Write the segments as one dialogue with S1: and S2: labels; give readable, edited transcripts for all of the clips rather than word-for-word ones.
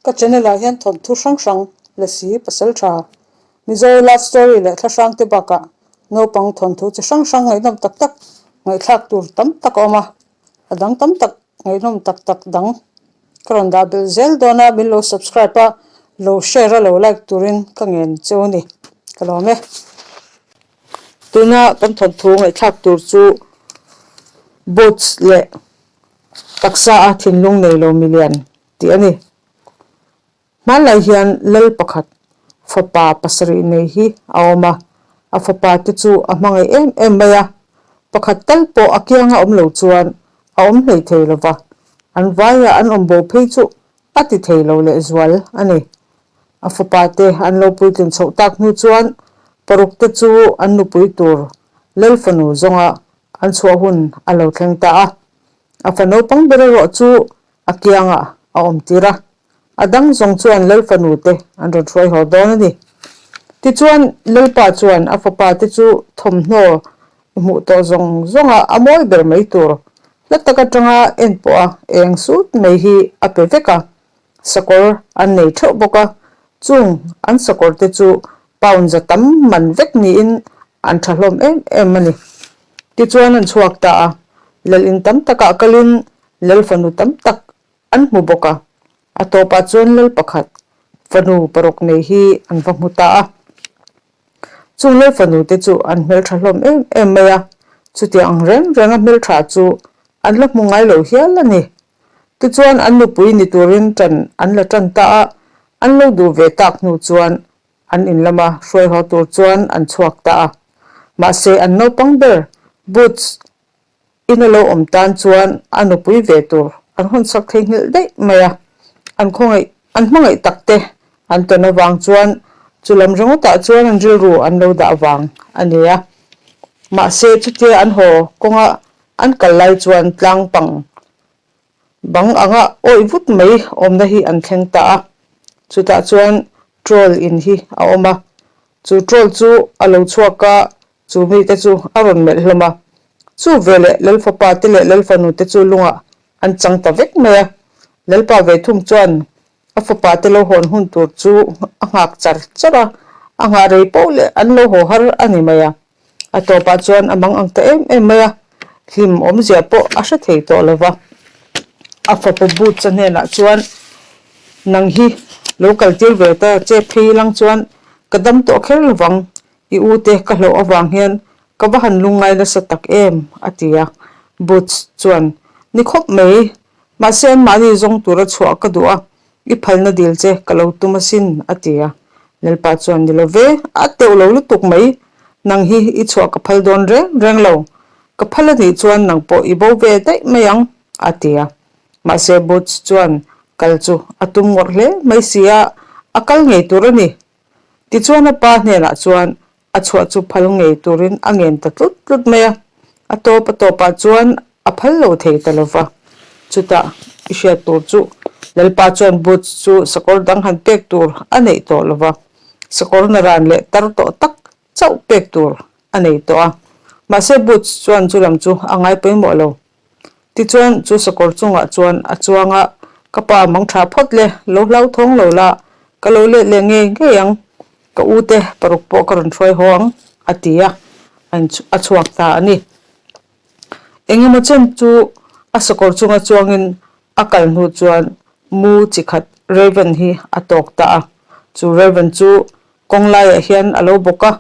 S1: Ka channel ah hian thawnthu hrang hrang, Lasi, Pasaltha, Mizo love story leh thla hrang te bakah naupang thawnthu chi hrang hrang ngaihnawm tak tak ngaihthlak tur tam tak a awm a, a dang tam tak ngaihnawm tak tak dang ka rawn dah belh zel dawn a, min lo subscribe a, lo share a lo like turin ka ngen cheu a ni, ka lawm e. Tuna kan thawnthu ngaihthlak tur chu Boots leh taksa a thinlung nei lo milian tih a ni. Hmanlai hian lal pakhat fapa pasarih nei hi a awm a, a fapa te chu a hmangaih em em mai a, pakhat tal pawh a kianga awm lo chuan a awm hlei thei lo va, an vaia an awm bo phei chu a ti thei lo lehzual a ni. A fapa te an lo puitlin chhoh tak hnu chuan paruk te chu an nupui tur lal fanu zawnga an chhuah hun a lo thleng ta a, a fa naupang ber erawh chu a kiangah a awm tir a, a dang zawng chuan Lal fanu te an rawn hruai haw dawn a ni. Tichuan, Lalpa chuan a fapa te chu thawmhnaw i hmuh tawh zawng zawnga a mawi ber mai tur hla tak atanga en pawh a eng sut mai hi a pe vek a, sakawr an nei theuh bawk a, chung an sakawr te chu pound za tam man vek niin an tha hlawm em em a ni. Tichuan an chhuak ta a, Lal in tam takah kalin Lal fanu tam tak an hmu bawk a, a tawpah chuan lal pakhat fanu paruk nei hi an va hmu ta a. Chung lal fanu te chu an hmeltha hlawm em em mai a, chutiang ang reng renga hmeltha chu an la hmu ngai lo hial a ni. Tichuan an nupui ni turin ṭan an la ṭan ta a, an lo duh ve tak hnu chuan an in lama hruai haw tur chuan an chhuak ta a. Mahse an naupang ber Boots In a lo awm tan chuan a nupui ve tur an hawn sak theihnghilh daih mai a, an khawngaih an hmangaih tak te an tawn avang chuan chu lam ringawtah chuan an rilru an lo dah vang a ni a. Mahse chutia an haw kawnga an kal lai chuan tlang pang Bang anga awih vut mai awmna hi an thleng ta a, chutah chuan troll in hi a awm a, chu troll chu a lo chhuak a, chu mite chu a rawn melh hlawm a, chu veleh Lalfapa te leh Lalfanu te chu lungah an chang ta vek mai a, Lalpa ve thung chuan a fapa te lo hawn hun tur chu a nghak char char a, a nghah rei poh leh an lo haw har a ni mai a. A tawpah chuan a mang ang ta em em mai a, hlim awmzia pawh a hre thei tawh lo va. A fapa Boots-a hnenah chuan, Nang hi lo kaltir ve ta che phei lang chuan ka dam tawh kher lo vang, i u te ka hlauh avang hian ka va han lungngai nasa tak em, a ti a. Boots chuan, Ni khawp mai, mahse anmahni zawng tura chhuah ka duh a, I phalna dil che ka lo tum asin, a ti a. Lalpa chuan, Ni lo ve, a teuh lo lutuk mai. Nang hi i chhuah ka phal dawn reng reng lo. Ka phal a nih chuan nang pawh i bo ve daih mai ang, a ti a. Mahse Boots chuan kal chu a tum ngawrh hle mai si a, a kal ngei tur a ni. Tichuan a pa hnenah chuan A chhuah chu phal ngei turin a ngen ta tlut tlut mai a, a tawp a tawpah chuan a phal lo thei ta lo va. Chutah i hriat tur chu Lalpa chuan Boots chu sakawr dang han pek tur a neih tawh lo va, sakawr naran leh tar tawh tak chauh pek tur a nei tawh a. Mahse Boots chuan chu lam chu a ngai pawimawh lo. Tichuan chu sakawr chungah chuan a chuang a, Ka pa mang tha phawt le, lo hlauthawng lo la, ka lo let leh ngei ngei ang, ka u te paruk pawh ka rawn hruai haw ang, a ti a, a chhuak ta a ni. Engemaw chen chu a sakawr chunga chuangin a kal hnu chuan mu chi khat Raven hi a tawk ta a, chu Raven chu kawng laiah hian a lo bawk a,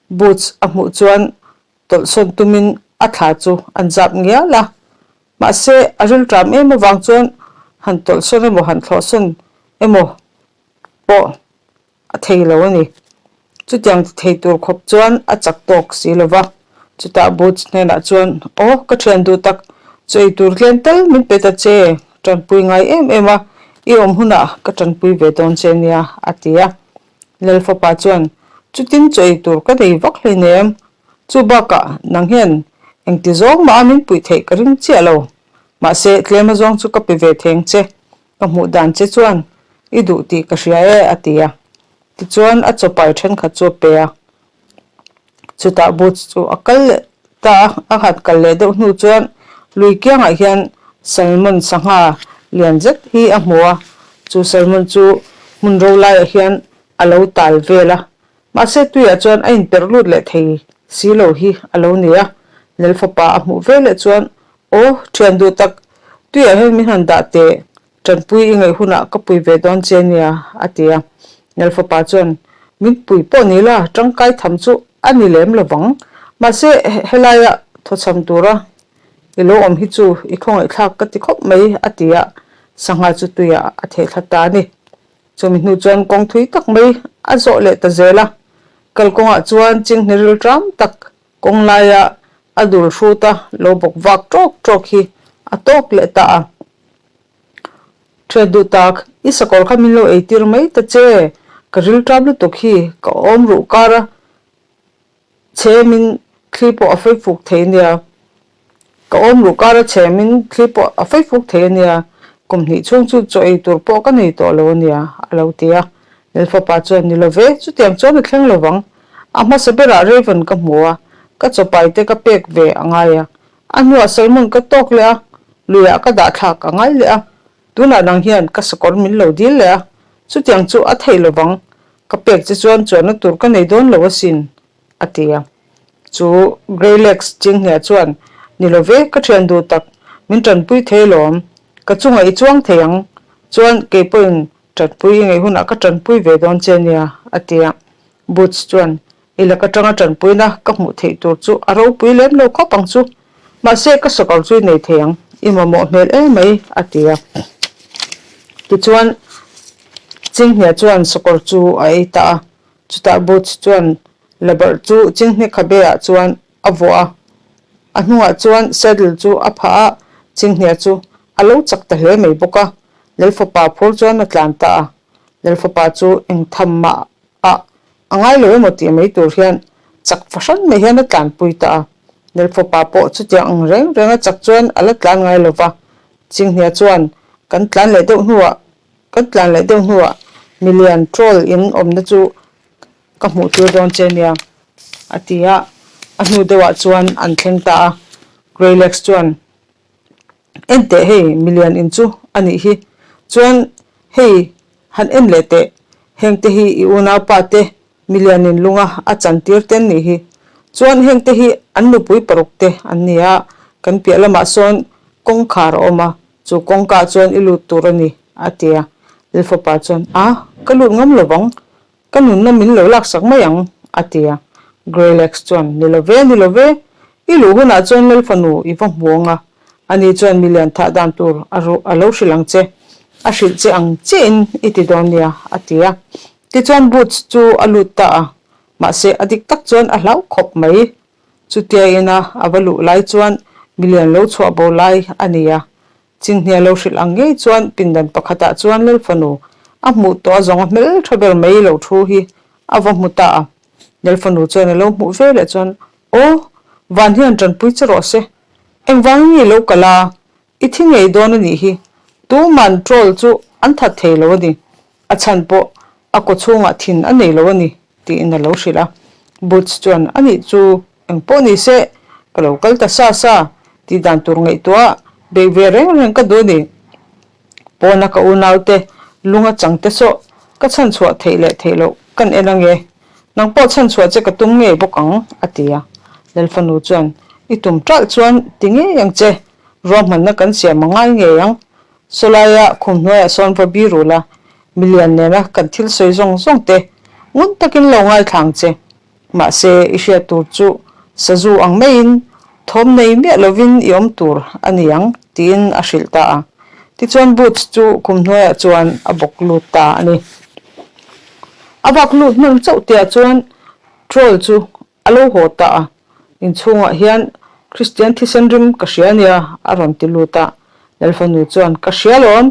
S1: Boots a hmuh chuan Tawlhsawn tumin a thla chu an zap ngial a, mahse a rilṭam em avang chuan han tawlhsawn emaw han thlawhsawn emaw pawh a thei lo a ni. Chutiang ti thei tur khawp chuan a chak tawk si lo va, chutah Boots hnenah chuan, Aw, ka ṭhian duh tak, chaw ei tur tlem tal min pe ta che, ṭanpui ngai em em a, i awm hunah ka ṭanpui ve dawn che nia, a ti a. Lalfapa chuan, Chutin chaw ei tur ka nei vak hleinem, chu bakah nang hian engti zawng mah a min puih theih ka ring chiah lo. Mahse, tlem a zawng chu ka pe ve theng che, ka hmuh dan che chuan i duh tih ka hria e, a ti a. Tichuan a chawpai thenkhat chu a pe a. Chutah Boots chu a kal leh ta a, a han kal leh deuh hnu chuan lui kiangah hian salmon sangha lian zet hi a hmu a. Chu salmon chu hmun ro laiah hian a lo tal vel a, mahse tuiah chuan a inperh lut leh thei si lo hi a lo ni a. Lal fapa a hmuh veleh chuan, Aw, thian duh tak, tuiah hian min han dah teh, tanpui i ngaih hunah ka pui ve dawn che nia, a ti a. Lal fapa chuan, Min pui pawh ni la, tangkai tham chu a ni lem lo vang, mahse helaia thawchham tura I lo awm hi chu i khawngaihthlak ka ti khawp mai, a ti a, sangha chu tuiah a theh thla ta a ni. Chumi hnu chuan kawng thui tak mai a zawh leh ta zel a, kalkawngah chuan chinghne ril ṭam tak kawng laia a dul hrut a lo bawk vak ṭawk ṭawk hi a tawk leh ta a. Ṭhiat duh tak, i sakawr kha min lo eitir mai ta che, ka ril ṭam lutuk hi ka awm ruh kar a, Chhemin thli pawh a fei fuk thei ania. Ka awm ruh kara chhemin thli pawh a fei fuk thei ania. Kum hnih chhung chu chaw ei tur pawh ka nei tawh lo ania, a lo ti a. Lelfapa chuan, Ni lo ve, chutiang chuan a thleng lo vang. A hmasa berah Raven ka hmu a, ka chawpai te ka pek ve a ngai a. A hnuah Salmon ka tawk leh a, luiah ka dah thlak a ngai leh a. Tunah nang hian ka sakawr min lo dil leh a, chutiang chu a theih lo vang. Ka pek che chuan chuanna tur ka nei dawn lo asin, a ti a. Chu Greylegs Chinghnia chuan, Ni lo ve, ka thian duh tak, min tanpui thei alawm. Ka chungah i chuang thei ang. Chuan kei pawhin tanpui i ngaih hunah ka tanpui ve dawn che nia, a ti a. Boots chuan, I lak atanga tanpuina ka hmuh theih tur chu a ropui lem lo khawp ang chu. Mahse, ka sakawr chu i nei thei ang, i mamawh hmel em mai, a ti a. Tichuan, Chinghnia chuan sakawr chu a ei ta a. Chutah Boots chuan labarh chu Chinghne khabe ah chuan a vuah a. A hnungah chuan saddle chu a phah a, Chinghnia chu a lo chak ta hle mai bawk a. Lalfapa phur chuan a tlan ta a. Lalfapa chu eng tham mah ah a ngai lo emaw tih mai tur hian chak fahran mai hian a tlanpui ta a. Nelfawpa pawh chutiang ang reng reng a chak chuan a la tlan ngai lo va. Chinghnia chuan kan tlan leh deuh hnuah kan tlan leh deuh hnuah milian troll in awmna chu ka hmuh tir dawn che nia a ti a. A hnu deuhah chuan an thleng ta a. Greylegs chuan En teh hei milian in chu a nih hi. Chuan hei han en leh teh, heng te hi i unaupa te milian in lunga a chan tir te an nih hi. Chuan heng te hi an nupui paruk te an ni a, kan piah lamah sawn kawngkhar a awm a, chu kawngka chuan i lut tur a ni a ti a. Lilfapa chuan a, ka lut ngam lo vang, Ka nunna min lo laksak mai ang, a ti a. Greylegs chuan, Ni lo ve, ni lo ve, i luh hunah chuan Lal fanu i va hmu ang a, ani chuan milian thah dan tur a a lo hrilh ang che, a hrilh che ang chiahin i ti dawn nia, a ti a. Tichuan Boots chu a lut ta a, mahse a dik tak chuan a hlau khawp mai. Chutia ina a va luh lai chuan milian lo chhuah bo lai a ni a, Chinghnia lo hrilh ang ngei chuan pindan pakhatah chuan Lal fanu a hmuh tawh a zawng a hmel tha ber mai lo thu hi a va hmu ta a. Lal fanu chuan a lo hmuh ve leh chuan, Aw, van hian tanpui che rawh se. Engvangin nge i lo kal a? I thi ngei dawn a nih hi. Tuman troll chu an that thei lo a ni. A chhan pawh a kaw chhungah thin a nei lo a ni, tiin a lo hrilh a. Boots chuan, A nih chu, eng pawh ni se, ka lo kal ta sa sa, tih dan tur ngaihtuah beih ve reng reng ka duh a ni. Pawna ka unaute lunga changte saw ka chhanchhuah theih leh theih loh kan en ange, nang pawh chhanchhuah che ka tum ngei bawk ang, a ti a. Lalfanu chuan, I tum ṭalh chuan ti ngei ang che, ruahmanna kan siam a ngai ngei ang, Sawlaia khum hnuaiah sawn va bi rul a, milian nena kan thil sawi zawng zawng te ngun takin lo ngaithla ang che. Mahse, i hriat tur chu sazu ang maiin thawm nei miah lovin i awm tur a ni ang, tiin a hrilh ta a. Tichuan Boots chu khum hnuaiah chuan a bawk lut ta a ni. A vak lut hman chauh tihah chuan Troll chu A lo haw ta a, inchhungah hian Kristian thisen rim ka hria nia a rawn ti lut a. Lalfanu chuan, Ka hria lawm,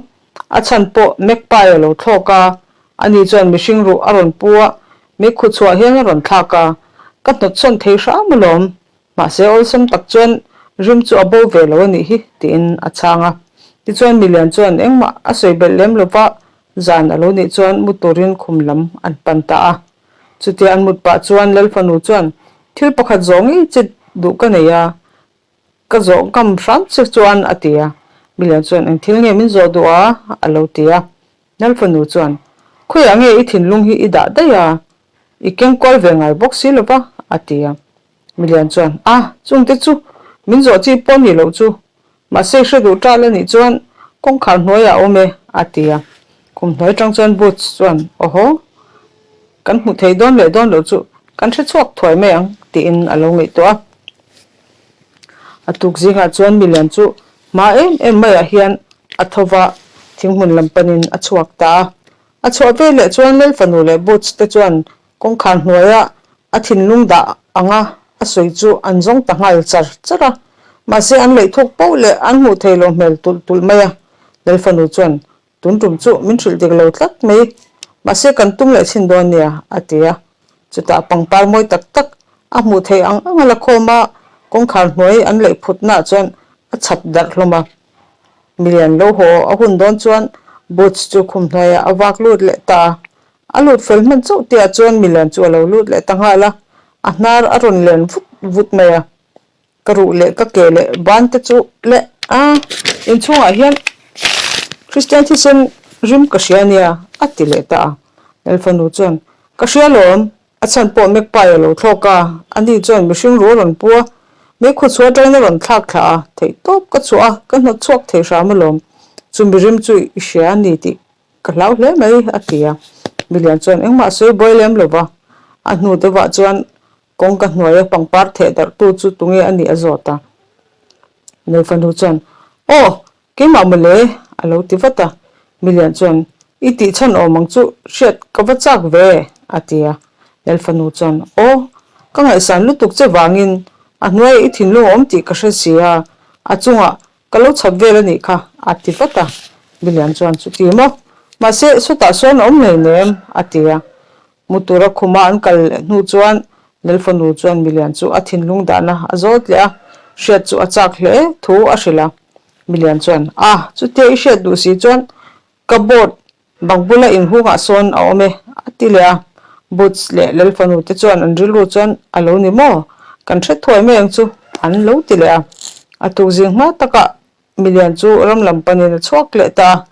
S1: a chhan pawh Magpie a lo thlawk a, ani chuan mihring ruh a rawn pu a, meikhu chhuah hian a rawn thlak a, ka hnawtsawn thei hram alawm, mahse awlsam tak chuan rim chu a bo ve lo a nih hi, tiin a chhang a. Tichuan milian chuan engmah a sawi belh lem lova, zan a lo nih chuan mu turin khum lam an pan ta a. Chutia an mut pah chuan Lal fanu chuan, Thil pakhat zawh ngei che duh ka nei a, ka zawh ngam hram che chuan a ti a. Milian chuan, Eng thil nge min zawh duh a? a lo ti a. Lalfanu chuan, Khawiah nge i thinlung hi i dah daih a? I keng kual ve ngai bawk si lo va, a ti a. Milian chuan, A, chungte chu min zawh chi pawh ni loh chu. Mahse i hre duh ṭal a nih chuan kawngkhar hnuaiah a awm e, a ti a. Kum hnuai ṭang chuan Boots chuan, Awhaw, kan hmuh thei dawn leh dawn loh chu kan hre chhuak thuai mai ang, tiin a lo ngaihtuah a. A tuk zingah chuan milian chu hma em em maiah hian a tho va, thinghmun lam panin a chhuak ta a. A chhuah veleh chuan Lal fanu leh Boots te chuan kawngkhar hnuaia a thinlung dah anga a sawi chu an zawng ta nghal char char a. Mahse an leih thuk poh leh an hmuh thei lo hmel tulh tulh mai a. Lal fanu chuan, Tun tum chu min hrilh dik lo tlat mai. Mahse kan tum leh chhin dawn nia, a ti a. Chutah pangpar mawi tak tak a hmuh theih ang ang a la khawm a, kawngkhar hnuai an leih phutnaah chuan a chhap darh hlawm a. Milian lo haw a hun dawn chuan Boots chu khum hnuaiah a vak lut leh ta a. A lut fel hman chauh tihah chuan milian chu a lo lut leh ta nghal a, a hnar a rawn len vut vut mai a. Ka ruh leh ka ke leh ban te chu leh a, inchhungah hian Kristian thisen rim ka hria nia a ti leh ta a. Lalfanu chuan, Ka hria lawm, A chhan pawh Magpie a lo thlawk a, ani chuan mihring ru a rawn pu a, meikhu chhuah atangin a rawn thlak thla a, theihtawp ka chhuah a, ka hnawt chhuak thei hram alawm. Chu mirim chu i hria a ni tih ka hlau hle mai, a ti a. Milian chuan engmah sawi buai lem lo va, a hnu deuhah chuan kawngka hnuaia pangpar theh darhtu chu tunge a nih a zawt a. Nulfanu chuan, Aw, Keimah mawle, a lo ti vat a. Milian chuan, I tih chhan awm ang chu hriat ka va chak ve, a ti a. Lalfanu chuan, Aw, ka ngaihsan lutuk che vangin a hnuaiah i thinlung a awm tih ka hre si a, a chungah ka lo chhap vel a nih kha, a ti vat a. Milian chuan, Chuti maw? Mahse, sawtah sawn a awm hleinem, a ti a. Mu tura khuma an kal leh hnu chuan Lalfanu chuan milian chu a thinlung dahna a zawt leh a, hriat chu a chak hle thu a hrilh a. Milian chuan, A, chutia i hriat duh si chuan ka board bang bula inhungah sawn a awm e, a ti leh a. Boots leh Lalfanu te chuan an rilru chuan a lo ni maw? Kan hre thuai mai ang chu, an lo ti leh a. A tukzing hma takah Milian chu ram lam panin a chhuak leh ta a,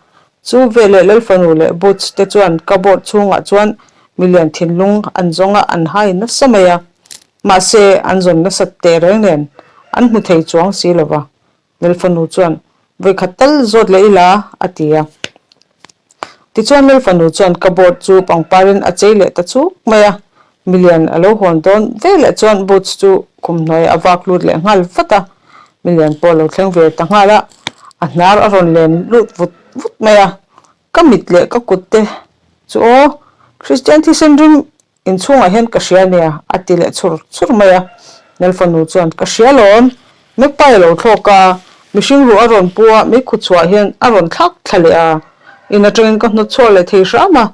S1: chu veleh Lalfanu leh Boots te chuan cupboard chhungah chuan milian thinlung an zawng a, an hai nasa mai a. Mahse, an zawn nasat teh reng nen an hmu thei chuang si lo va. Lalfanu chuan, Vawikhat tal zawt leh ila, a ti a. Tichuan Lalfanu chuan cupboard chu pangparin a chei leh ta chuk mai a. Milian a lo hawn dawn veleh chuan Boots chu khum hnuaiah a vak lut leh nghal vat a, milian pawh a lo thleng ve ta nghal a, a hnar a rawn len lut vut vut mai a, ka mit leh ka kut te chu aw Kristian thisen rim inchhungah hian ka hria nia a ti leh chhur chhur mai a, Lalfanu chuan ka hria lawm, Magpie a lo thlawk a, mihring ruh a rawn pu a, meikhu chhuah hian a rawn thlak thla leh a, in atangin ka hnawt chhuak leh thei hram a,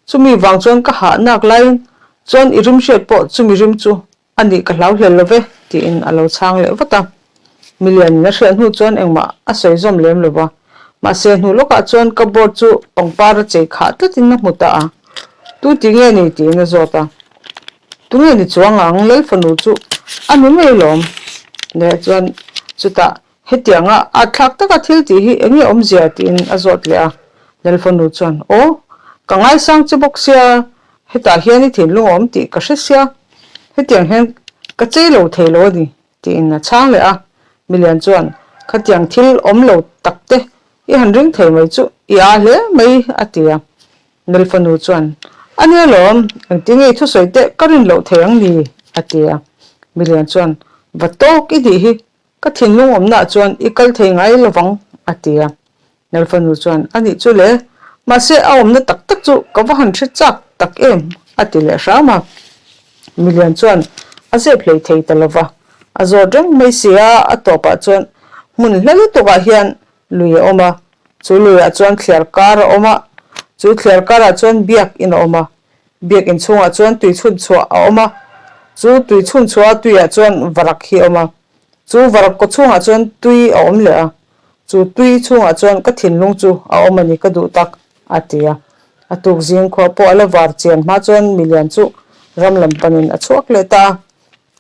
S1: Chumi vang chuan ka hah nak laiin chuan i rim hriat pawh chumi rim chu a nih ka hlau hlel lo ve, tiin a lo chhang leh vat a. Milian in a hriat hnu chuan engmah a sawi zawm lem lo va. Mahse hnu lawkah chuan cupboard chu pangpar a chei khah tlatin a hmu ta a. Tu ti nge ni? tiin a zawt a. Tunge ni chuang ang Lalfanu chu a ni ngei lawm. Leh chuan chutah Hetianga a thlak taka thil tih hi eng nge awmzia tiin a zawt leh a. Lalfanu chuan, Aw, ka ngaisang che bawk sia, hetah hian i thinlung a awm tih ka hre sia, hetiang hian ka chei lo thei lo a ni, tiin a chhang leh a. Milian chuan, Khatiang thil awm lo tak te i han ring thei mai chu i aa hle mai, a ti a. Lalfanu chuan, A nia lawm, engtinge i thusawi teh ka rin loh thei ang ni? a ti a. Milian chuan, Va tawk i nih hi, Ka thinlung awmnaah chuan i kal thei ngai lovang, a ti a. Lalfanu chuan, A nih chu le, mahse a awmna tak tak chu ka va han hre chak tak em, a ti leh hram a. Milian chuan a zep hlei thei ta lova, a zawt reng mai si a, a tawpah chuan hmun hla lutukah hian lui a awm a, chu luiah chuan thliar kar a awm a, chu thliar karah chuan biak in a awm a, biak in chhungah chuan tui chhun chhuah a awm a, chu tui chhun chhuah a tuiah chuan varak hi a awm a, chu varak kaw chhungah chuan tui a awm leh a, chu tui chhungah chuan ka thinlung chu a awm a ni ka duh tak, a ti a. A tuk zing khua pawh a la var chian hma chuan milian chu ram lam panin a chhuak leh ta a.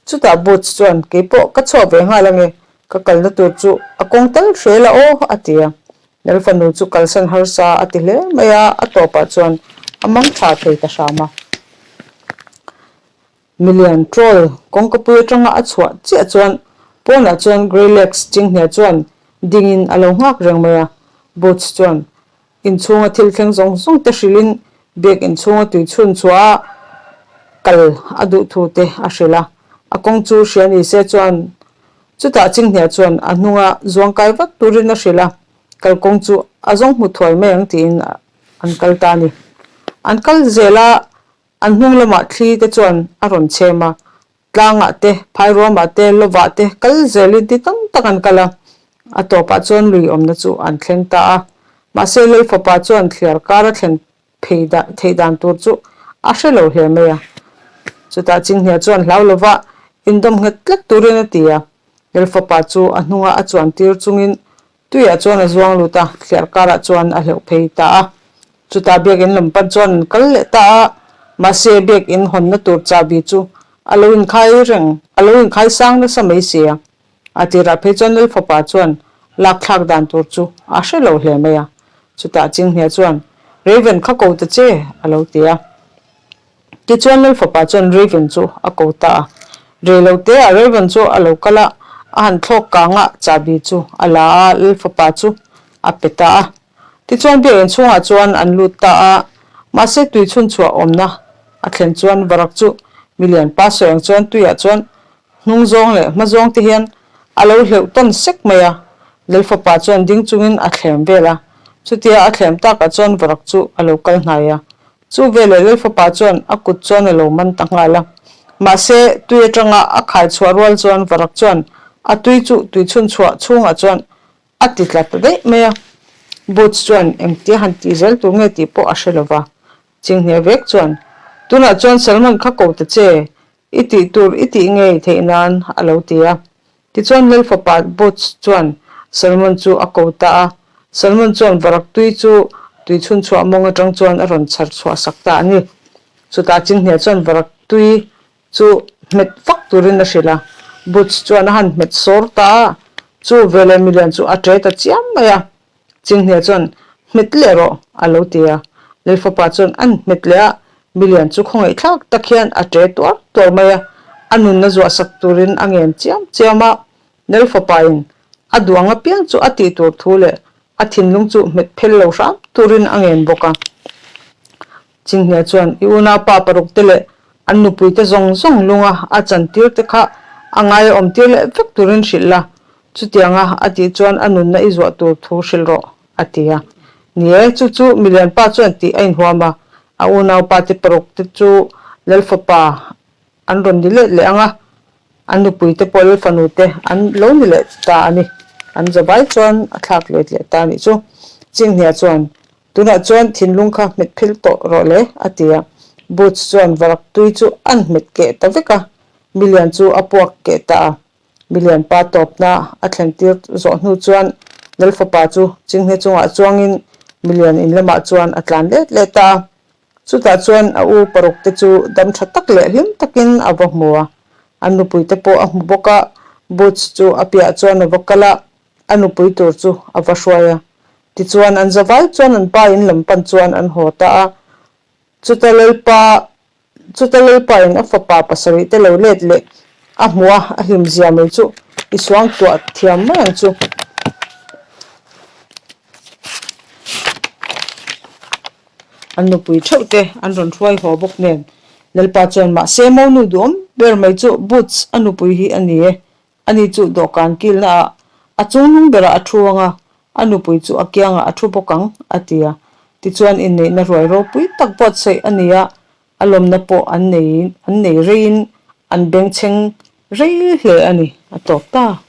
S1: Chutah Boots chuan, Keipawh ka chhuak ve nghal ange, ka kalna tur chu a kawng tal hre la aw, a ti a. Lal fanu chu kalsan harsa a ti hle mai a, a tawpah chuan a mang tha thei ta hram a. Milian troll kawngkapui atanga a chhuah chiah chuan pawnah chuan Greylegs chinghne chuan dingin a lo nghak reng mai a. Boots chuan inchhunga thil thleng zawng zawng te hrilhin biak inchhunga tui chhun chhuah a kal a duh thu te a hrilh a. A kawng chu hria ni se chuan Chutah Chinghnia chuan a hnunga zuangkai vat turin a hrilh a, kalkawng chu a zawng hmu thuai mai ang tiin an kal ta a ni. An kal zel a, an hnung lamah thli te chuan a rawn chhem a, tlangah te, phairuamah te, lovah te kal zelin ti tam tak an kal a, a tawpah chuan lui awmna chu an thleng ta a. Mahse Lalfapa chuan thliar kar a thlen phei theih dan tur chu a hre lo hle mai a. Chutah Chinghnia chuan hlau lova indawm nghet tlat turin a ti a. Lal fapa chu a hnunga a chuan tir chungin tuiah chuan a zuang lut a, thliar karah chuan a hleuh phei ta a. Chutah biakinn lam pan chuan an kal leh ta a, mahse biakinn hawnna tur chahbi chu a lo inkhai reng, a lo inkhai sang nasa mai si a. A tirah phei chuan Lal fapa chuan lak thlak dan tur chu a hre lo hle mai a. Chutah Chinghnia chuan, Raven kha ko ta che, a lo ti a. Tichuan Lal fapa chuan Raven chu a ko ta a. Rei lo te ah Raven chu a lo kal a, a han thlawk kang a, chahbi chu a la a, Lal fapa chu a pe ta a. Tichuan biakinn chhungah chuan an lut ta a, mahse tui chhunchhuah awmna a thlen chuan varak chu milian pa sawi ang chuan tuiah chuan Hnung zawng leh hma zawng te hian a lo hleuh tawn sek mai a, Lal fapa chuan ding chungin a thlem vel a, chutia a thlem takah chuan varak chu a lo kal hnai a. Chu veleh Lal fapa chuan a kut chuan a lo man ta nghal a. Mahse, tui atanga a khai chhuah rual chuan varak chuan a tui chu tui chhun chhuah chhungah chuan a ti tla ta daih mai a. Boots chuan engtia han tih zel tur nge tih pawh a hre lova. Chinghne vek chuan, Tunah chuan Salmon kha ko ta che, I tih tur i tih ngei theih nan a lo ti a. Tichuan Lal fapa Boots chuan Salmon chu a ko ta a. Salmon chuan varak tui chu tui chhun chhuah mawng atang chuan a rawn chhar chhuah sak ta a ni. Chutah Chinghne chuan varak tui chu hmet vak turin a hrilh a. Boots chuan a han hmet sawr ta a, chu veleh milian chu a ṭe ta chiam mai a. Chinghne chuan, Hmet leh rawh, a lo ti a. Lal fapa chuan an hmet leh a, milian chu khawngaihthlak tak hian a ṭe tuar tuar mai a, a nunna zuah sak turin a ngen chiam chiam a. Lal fapain a duh ang apiang chu a tih tur thu leh a thinlung chu hmet phel lo hram turin a ngen bawk a. Chinghne chuan, I unaupa paruk te leh an nupui te zawng zawng lunga a chantir te kha a ngai a awmtir leh vek turin hrilh la, Chutianga a tih chuan a nunna i zuah tur thu hrilh rawh, a ti a. Ni e, chu chu milianpa chuan tih a inhuam a, a unaupa te paruk te chu Lal fapa an rawn ni let leh ang a, an nupui te pawh Lal fanu te an lo ni leh ta a ni. An zavai chuan a thlak let leh ta a nih chu. Chinghnia chuan, Tunah chuan thinlung kha hmet phil tawh rawh le, a ti a. Boots chuan varak tui chu an hmet keh ta vek a, milian chu a puak keh ta a. Milian pa tawpna a thlen tir zawh hnu chuan Lal fapa chu chinghne chungah chuangin milian in lamah chuan a tlan let let a. Chutah chuan a u paruk te chu dam tha tak leh hlim takin a va hmu a. A nupui te pawh a hmu bawk a, Boots chu a piah chuan a va kal a, a nupui tur chu a va hruai a. Tichuan an zavai chuan an pa in lam pan chuan an haw ta a. Chuta Lalpa Chuta Lalpain a fapa pasarih te lo let leh a hmuh a, a hlim zia mai chu i suang tuah thiam mai ang chu. An nupui theuh te an rawn hruai haw bawk nen Lalpa chuan mahse monu duhawm ber mai chu Boots a nupui hi a ni e, Ani chu dawhkan kilna ah a chungnung berah a thu ang a, a nupui chu a kiangah a thu bawk ang, a ti a. Tichuan inneihna ruai ropui tak buatsaih a ni a, a lawmna pawh an nei an nei reiin an bengchheng rei hle a ni, a tawp ta.